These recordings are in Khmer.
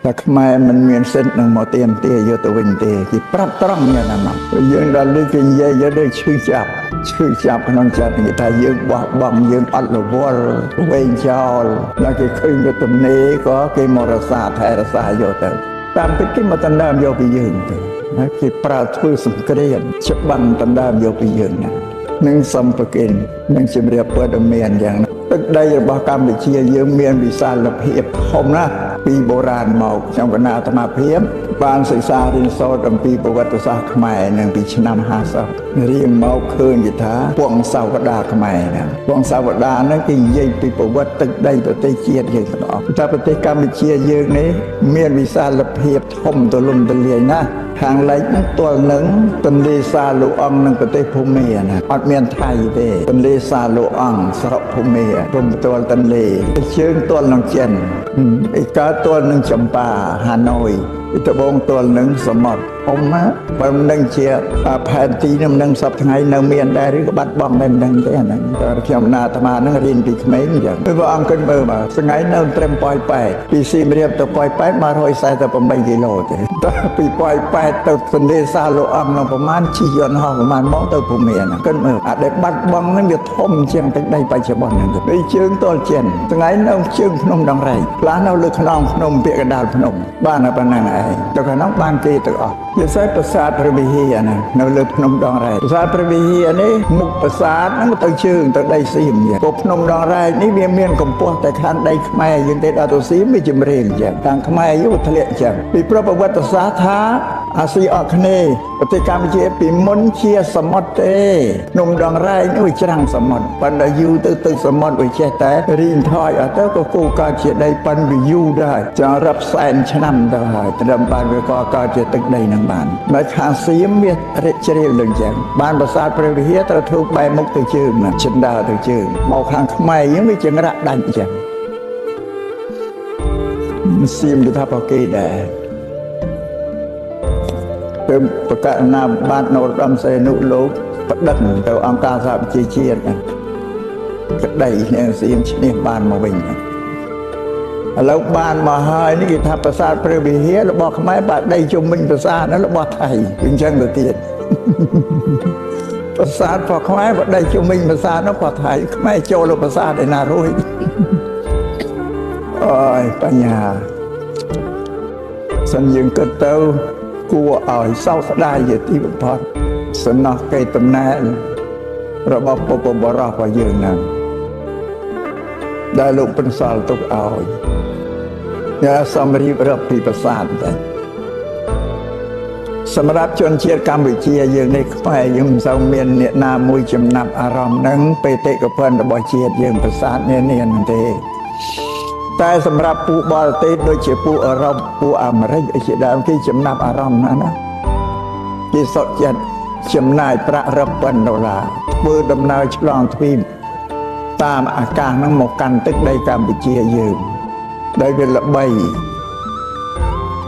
តែខ្មែរមិនមានសិទ្ធិនឹងមកទាមទារយកទៅវិញទេគេប្រាប់ត្រង់យ៉ាងណាមកយើងដល់លើគេនិយាយយើងដូចឈឺចាប់ឈឺចាប់ក្នុងចិត្តគេថាយើងបោះបង់យើងអត់រវល់វែងចោលដល់គេឃើញទៅទំនេរក៏គេមករក្សាថែរក្សាយកទៅតាមពិតគេមកដណ្ដើមយកពីយើងទៅណាគេប្រើធ្វើសង្គ្រាមច្បាំងដណ្ដើមយកពីយើងណានឹងសំប្រគិននឹងជំរាបព័ត៌មានយ៉ាងណាទឹកដីរបស់កម្ពុជាយើងមានវិសាលភាពធំណាស់ពីបុរាណមកខ្ញុំកណាអាត្មាភាពបានសិក្សារៀនសូត្រអំពីប្រវត្តិសាស្ត្រខ្មែរនឹងពីឆ្នាំ50រៀនមកឃើញគេថាពងសាវតាខ្មែរហ្នឹងពងសាវតាហ្នឹងគេនិយាយពីប្រវត្តិទឹកដីប្រទេសជាតិយើងទាំងអស់តែប្រទេសកម្ពុជាយើងនេះមានវិសាលភាពធំទូលំទូលាយណាស់ខាងលិចហ្នឹងទល់នឹងទន្លេសាលអង្គនឹងប្រទេសភូមាណាអត់មានថៃទេទន្លេសាលអង្គស្រុកភូមាព្រំទល់ទន្លេជើងទល់នឹងចិនឯកើតទល់នឹងចម្ប៉ាហាណូយត្បូងទល់នឹងសមុទ្រអ៊ំណាបើមិនដឹងជាផែនទីនឹងមិនដឹងសប្តាហ៍ថ្ងៃនៅមានដែរឬក៏បាត់បង់ដែរមិនដឹងទេអាហ្នឹងតែខ្ញុំណាអាត្មាហ្នឹងរៀនពីក្មេងអញ្ចឹងព្រះអង្គគិតមើលមកថ្ងៃនៅត្រឹមប៉ោយប៉ែតពីសៀមរាបទៅប៉ោយប៉ែត148គីឡូទេតែពីប៉ោយប៉ែតទៅទន្លេសាលោកអង្គនឹងប្រហែលជិះយន្តហោះប្រហែលម៉ោងទៅភូមិហ្នឹងគិតមើលអាដែលបាត់បង់ហ្នឹងវាធំជាងទឹកដីបច្ចុប្បន្នហ្នឹងទៅជើងទល់ចិនថ្ងៃនៅជើងភ្នំដងរែកខ្លះនៅលើខ្នងភ្នំពាក់កណ្ដាលភ្នំបានតែប៉ុណ្ណឹងឯងទៅខាងនោះបានគេទាំងអស់ជាពិសេសប្រាសាទព្រះវិហារណានៅលើភ្នំដងរែកប្រាសាទព្រះវិហារនេះមុខប្រាសាទហ្នឹងទៅជើងទៅដីសៀមព្រោះភ្នំដងរែកនេះវាមានកម្ពស់តែខាងដីខ្មែរយើងទេដល់ទៅសៀមវាជំរាលអញ្ចឹងខាងខ្មែរយើងវាធ្លាក់អញ្ចឹងពីព្រោះប្រវត្តិសាស្ត្រថាអាស៊ីអគ្នេយ៍ប្រទេសកម្ពុជាពីមុនជាសមុទ្រទេភ្នំដងរែកនេះវាច្រាំងសមុទ្រប៉ុន្តែយូរទៅទឹកសមុទ្រវាចេះតែរីងថយអត់ទៅក៏គូកើតជាដីប៉ុនវាយូរដែរចង់រាប់សែនឆ្នាំទៅហើយត្រឹមបានវាក៏កើតជាទឹកដីនឹងបាននៅខាងសៀមវារិចជ្រាលនឹងចឹងបានប្រាសាទព្រះវិហារត្រូវធ្វើបែរមុខទៅជើងណាចិនដើរទៅជើងមកខាងខ្មែរយើងវាចង្រាក់ដាច់ចឹងសៀមគេថាប្រគេដែរទៅប្រកាសណាបាទនរោត្តមសីហនុលោកប្តឹងទៅអង្គការសហប្រជាជាតិក្តីនឹងសៀមឈ្នះបានមកវិញឥឡូវបានមកហើយនេះគេថាប្រាសាទព្រះវិហាររបស់ខ្មែរបាត់ដីជុំវិញប្រាសាទហ្នឹងរបស់ថៃអញ្ចឹងទៅទៀតប្រាសាទរបស់ខ្មែរបាត់ដីជុំវិញប្រាសាទនោះរបស់ថៃខ្មែរចូលទៅប្រាសាទឯណារួចអូយបញ្ហាសិនយើងគិតទៅគួរឲ្យសោកស្ដាយជាទីបំផុតសំណោះកេរតំណែងរបស់បុព្វបុរសរបស់យើងហ្នឹងដែលលោកបន្សល់ទុកឲ្យយ៉ាសំរៀបរាប់ពីប្រាសាទតែសម្រាប់ជនជាតិកម្ពុជាយើងនេះខ្មែរយើងមិនសូវមានអ្នកណាមួយចំណាប់អារម្មណ៍នឹងបេតិកភណ្ឌរបស់ជាតិយើងប្រាសាទនានាហ្នឹងទេតែសម្រាប់ពួកបរទេសដូចជាពួកអឺរ៉ុបពួកអាមេរិកជាដើមគេចំណាប់អារម្មណ៍ណាស់ណាគេសុខចិត្តចំណាយប្រាក់រាប់ពាន់ដុល្លារធ្វើដំណើរឆ្លងទ្វីបតាមអាកាសហ្នឹងមកកាន់ទឹកដីកម្ពុជាយើងដែលវាល្បី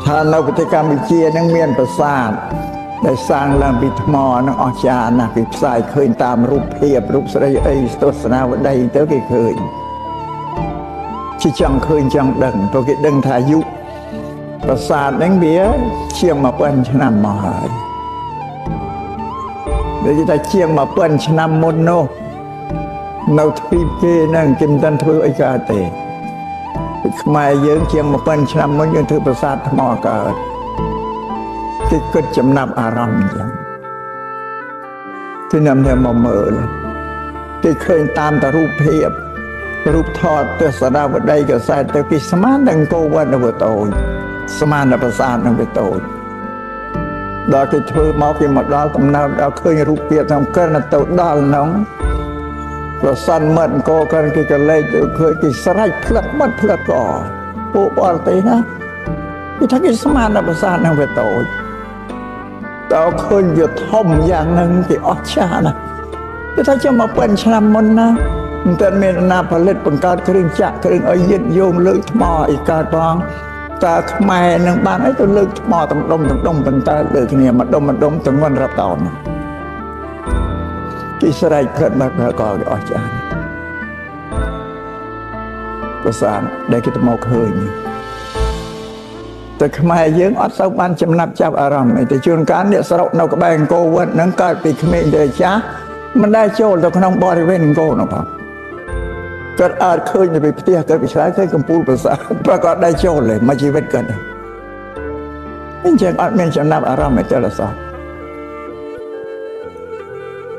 ថានៅប្រទេសកម្ពុជាហ្នឹងមានប្រាសាទដែលសាងឡើងពីថ្មហ្នឹងអស្ចារ្យណាស់គេផ្សាយឃើញតាមរូបភាពរូបស្រីអីទស្សនាវដ្តីទៅគេឃើញជាចង់ឃើញចង់ដឹងព្រោះគេដឹងថាអាយុប្រាសាទហ្នឹងវាជាង1000ឆ្នាំមកហើយដូចថាជាង1000ឆ្នាំមុននោះនៅទ្វីបគេហ្នឹងគេមិនទាន់ធ្វើអីកើតទេខ្មែរយើងជាង1000ឆ្នាំមុនយើងធ្វើប្រាសាទថ្មកើតគេគិតចំណាប់អារម្មណ៍អញ្ចឹងគេនាំគ្នាមកមើលគេឃើញតាមតែរូបភាពរូបថតទស្សនាវដ្តីកសែតទៅគេស្មាននឹងអង្គរវត្តវាតូចស្មានតែប្រាសាទនឹងវាតូចដល់គេធ្វើមកគេមកដល់ដំណើរដល់ឃើញរូបភាពក្នុងកិនទៅដល់ក្នុងប្រសិនមាត់អង្គរកិនគេក៏លេចទៅឃើញគេស្រែកផ្លឹកមាត់ផ្លឹកកពួកបរទេសណាគេថាគេស្មានតែប្រាសាទនឹងវាតូចតើឃើញវាធំយ៉ាងហ្នឹងគេអស្ចារ្យណាស់គេថាជា1000ឆ្នាំមុនណាមិនទាន់មានណាផលិតបង្កើតគ្រឿងចក្រគ្រឿងអីយឹតយោងលើកថ្មអីកើតផងតើខ្មែរនឹងបានអីទៅលើកថ្មតំដុំតំដុំប៉ុន្តែលើកគ្នាម្ដុំម្ដុំទម្ងន់រាប់តោនគេស្រែកផ្លិតមកក៏គេអស្ចារ្យប្រាសាទដែលគេទៅមកឃើញ តែខ្មែរយើងអត់សូវបានចំណាប់ចាប់អារម្មណ៍អីតែជួនកាលអ្នកស្រុកនៅក្បែរអង្គរវត្តហ្នឹងកើតពីក្មេងទៅចាស់មិនដែលចូលទៅក្នុងបរិវេណអង្គរនោះផងគាត់អាចឃើញពីផ្ទះគាត់ពីឆ្ងាយឃើញកំពូលប្រាសាទប្រកបដែរចូលទេមកជីវិតគាត់អញ្ចឹងអត់មានចំណាប់អារម្មណ៍អីទៅសោះ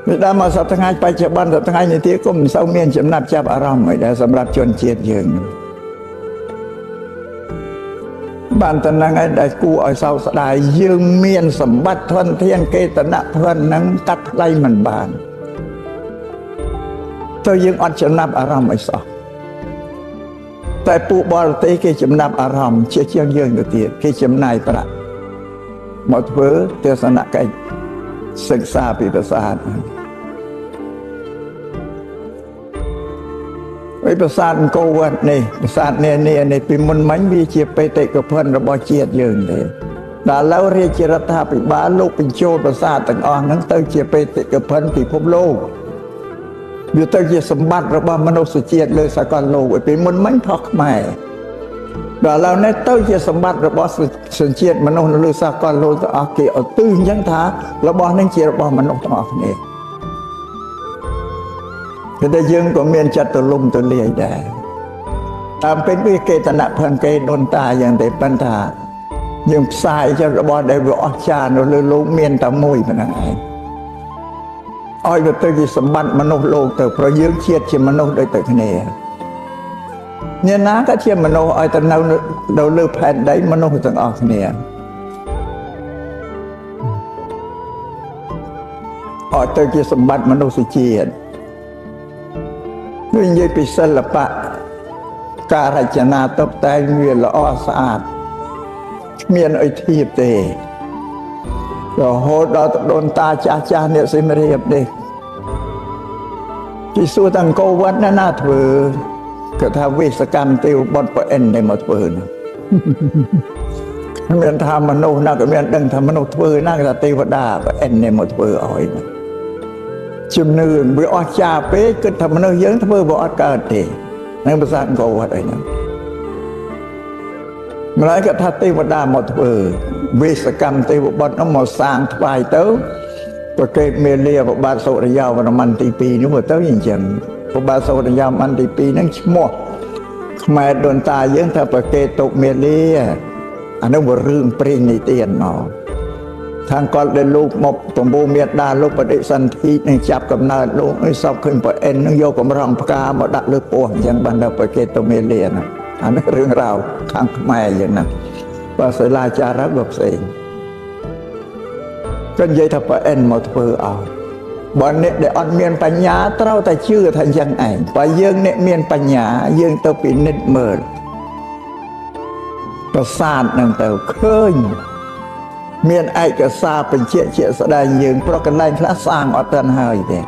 វាដល់មកសប្តាហ៍ថ្ងៃបច្ចុប្បន្នសប្តាហ៍ថ្ងៃនេះទៀតក៏មិនសូវមានចំណាប់ចាប់អារម្មណ៍អីដែរសម្រាប់ជនជាតិយើងបានតែហ្នឹងឯងដែលគួរឲ្យសោកស្ដាយយើងមានសម្បត្តិធនធានកេតនៈភ័ណ្ឌហ្នឹងកាត់ថ្លៃមិនបានទៅយើងអត់ចំណាប់អារម្មណ៍អីសោះតែពួកបរទេសគេចំណាប់អារម្មណ៍ជាជាងយើងទៅទៀតគេចំណាយប្រាក់មកធ្វើទស្សនកិច្ចសិក្សាពីប្រាសាទហើយប្រាសាទអង្គរវត្តនេះប្រាសាទនានានេះពីមុនមិញវាជាបេតិកភណ្ឌរបស់ជាតិយើងទេដល់ឥឡូវរាជរដ្ឋាភិបាលលោកបញ្ចូលប្រាសាទទាំងអស់ហ្នឹងទៅជាបេតិកភណ្ឌពិភពលោកវាទៅជាសម្បត្តិរបស់មនុស្សជាតិលើសកលលោកពីមុនមិញផុសខ្មែរដល់ឥឡូវនេះទៅជាសម្បត្តិរបស់សញ្ជាតិមនុស្សនៅលើសកលលោកទាំងអស់គេឧទ្ទិសអញ្ចឹងថារបស់នេះជារបស់មនុស្សទាំងអស់គ្នាតែយើងក៏មានចិត្តទលំទលាយដែរតាមពេលវាកេតនៈភ័ណ្ឌគេដូនតាយ៉ាងទេប៉ុន្តែយើងផ្សាយចិត្តរបស់ដែលវាអស្ចារ្យនៅលើលោកមានតែមួយប៉ុណ្ណឹងឯងឲ្យវាទៅជាសម្បត្តិមនុស្សលោកទៅព្រោះយើងជាតិជាមនុស្សដូចតែគ្នាអ្នកណាក៏ជាមនុស្សឲ្យទៅនៅលើផែនដីមនុស្សទាំងអស់គ្នាឲ្យទៅជាសម្បត្តិមនុស្សជាតិនិយាយពីសិល្បៈការរចនាតុបតែងវាល្អស្អាតគ្មានអីធៀបទេរហូតដល់ដូនតាចាស់ចាស់អ្នកសៀមរាបនេះគេសួរតាអង្គរវត្តណាធ្វើគាត់ថាវិសកម្មទេវបុត្រប្រអិនដែលមកធ្វើណាមានថាមនុស្សណាក៏មានដឹងថាមនុស្សធ្វើណាគេថាទេវតាប្រអិនដែលមកធ្វើឲ្យណាជំនឿវាអស្ចារ្យពេកគិតថាមនុស្សយើងធ្វើវាអត់កើតទេនឹងប្រាសាទអង្គរវត្តអីហ្នឹងម្ល៉េះគាត់ថាទេវតាមកធ្វើវិសកម្មទេវបុត្រនោះមកសាងថ្វាយទៅប្រកេតមេលាព្រះបាទសូរិយាវរ្ម័នទី2នោះទៅអញ្ចឹងព្រះបាទសូរិយាវរ្ម័នទី2ហ្នឹងឈ្មោះខ្មែរដូនតាយើងថាប្រកេតតុមេលាអានោះវារឿងព្រេងនិទានមកខាងគាត់ដែលលោកមកប្រមូលមេដាលោកបដិសន្ធិនឹងចាប់កំណើតលោកឲ្យសពឃើញប្រអិននឹងយកកម្រងផ្កាមកដាក់លើពោះអញ្ចឹងបានដល់ប្រកេតតុមេលាណាអានេះរឿងរ៉ាវខាងខ្មែរយ៉ាងណាបើសិលាចារឹកវាផ្សេងក៏និយាយថាប្រអិនមកធ្វើឲ្យបើអ្នកដែលអត់មានបញ្ញាត្រូវតែជឿថាអញ្ចឹងឯងបើយើងអ្នកមានបញ្ញាយើងទៅពិនិត្យមើលប្រាសាទនឹងទៅឃើញមានឯកសារបញ្ជាក់ជាក់ស្ដែងយើងប្រកន្លែងខ្លះសាងអត់ទាន់ហើយទេ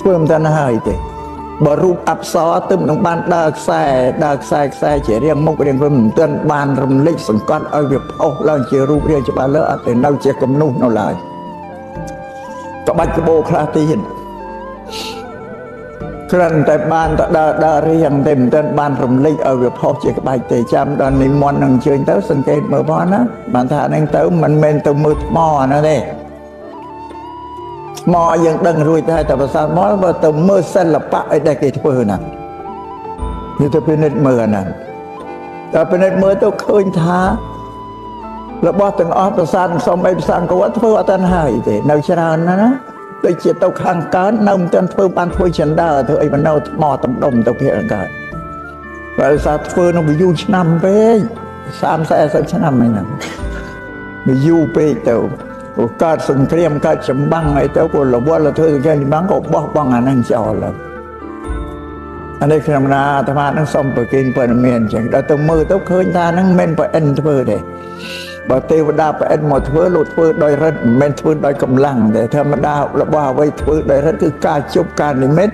ធ្វើមិនទាន់ហើយទេបើរូបអប្សរទើបនឹងបានដើរខ្សែដើរខ្សែខ្សែជារាងមុខរាងវិញមិនទាន់បានរំលេចសង្កត់ឲ្យវាផុសឡើងជារូបរាងច្បាស់លើអត់ទេនៅជាគំនុះនៅឡើយក្បាច់ក្បូរខ្លះទៀតគ្រាន់តែបានទៅដើរដើររៀងតែមិនទាន់បានរំលេចឲ្យវាផុសជាក្បាច់ទេចាំដល់និមន្តនឹងអញ្ជើញទៅសង្កេតមើលផងណាបានថានឹងទៅមិនមែនទៅមើលថ្មហ្នឹងទេថ្មយើងដឹងរួចតែតែប្រសាទមកបើទៅមើលសិល្បៈអីដែលគេធ្វើហ្នឹងនេះទៅពិនិត្យមើលអាហ្នឹងតែពិនិត្យមើលទៅឃើញថារបស់ទាំងអស់ប្រាសាទសំអីប្រាសាទអង្គរធ្វើអត់ទាន់ហើយទេនៅច្រើនណាស់ណាដូចជាទៅខាងកើតនៅមិនទាន់ធ្វើបានធ្វើចិន្តាធ្វើអីបណ្ដោថ្មតំដុំទៅភាគខាងកើតបើសារធ្វើនោះវាយូរឆ្នាំពេក30 40ឆ្នាំហ្នឹងវាយូរពេកទៅក៏កើតសង្គ្រាមកើតចម្បាំងអីទៅក៏រវល់ធ្វើសង្គ្រាមចម្បាំងក៏បោះបង់អាហ្នឹងចោលអានេះខ្ញុំណាអាត្មានឹងសុំប្រគិនព័ត៌មានអញ្ចឹងដល់ទៅមើលទៅឃើញថាហ្នឹងមិនប្រអិនធ្វើទេបើទេវតាប្រអិនមកធ្វើលោកធ្វើដោយរិទ្ធមិនមែនធ្វើដោយកម្លាំងទេធម្មតារបស់អ្វីធ្វើដោយរិទ្ធគឺការជប់ការនិមិត្ត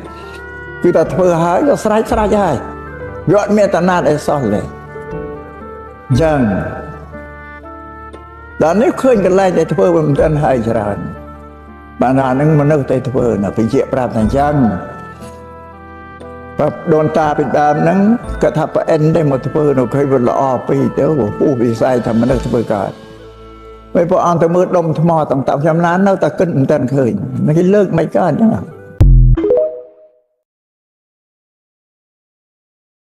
គឺតែធ្វើហើយក៏ស្រេចស្រេចហើយវាអត់មានតំណាក់អីសោះទេអញ្ចឹងដល់នេះឃើញកន្លែងដែលធ្វើវាមិនទាន់ហើយច្រើនបានថានឹងមនុស្សតែធ្វើណាបញ្ជាក់ប្រាប់ថាអញ្ចឹងប បើដូនតាពីដើមហ្នឹងគាត់ថាប្រអិនទេមកធ្វើនៅឃើញវាល្អពេកទៅពូវិស័យថាមនុស្សធ្វើកើតពេលព្រះអង្គទៅមើលដុំថ្មតង់តាខ្ញុំណានៅតែគិតមិនទាន់ឃើញគេលើកមិនកើតចឹង។